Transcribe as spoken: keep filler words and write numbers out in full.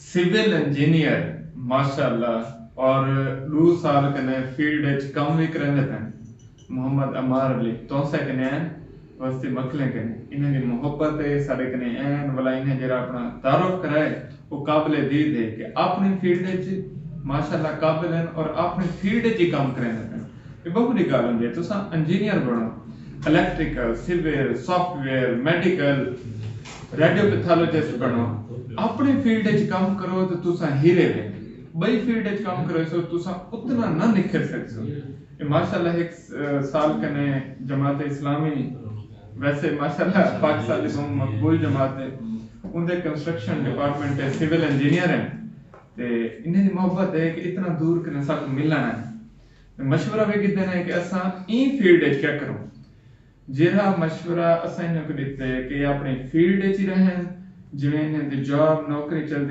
سول engineer, ماشاء اللہ، اور ݙو سال کنے فیلڈ اچ کم وی کریندے پئن۔ محمد عمار علی تونسہ کنے آئن، وستی مکھلیں کنے۔ انہاں دی محبت ہے ساݙے کنے آئن، ولا انہاں جیڑھا اپݨا تعارف کرائے، او قابل دید ہے کہ اپݨی فیلڈ اچ ماشاء اللہ قابل ہن اور اپݨی فیلڈ اچ ہی کم کریندے پئن۔ اے ٻہوں وݙی ڳالھ ہوندی ہے۔ تساں انجینئر بݨو، electrical, civil, software, medical, radio pathologist بݨو، اپݨی فیلڈ اچ کم کرو تے تساں ہیرے وے۔ ٻئی فیلڈ اچ کم کریسو، تساں اتنا نہ نکھر سڳسو۔ اے ماشاء اللہ ہک س-، سال کنے جماعت اسلامی، ویسے ماشاء اللہ پاکستان دی ٻہوں مقبول جماعت ہے، اوندے کنسٹرکشن ڈپارٹمنٹ ہے، سول انجینئر ہیں، تے انہیں دی محبت ہے کہ اتنا دور کنے ساکوں ملݨ آئے۔ تے مشورہ وی گھدے نے کہ اساں ایں فیلڈ اچ کیا کروں۔ جیڑھا مشورہ اساں انہاں کوں ݙتے کہ اپݨی فیلڈ اچ ہی رہن، جیویں انہاں دی جاب نوکری چلدی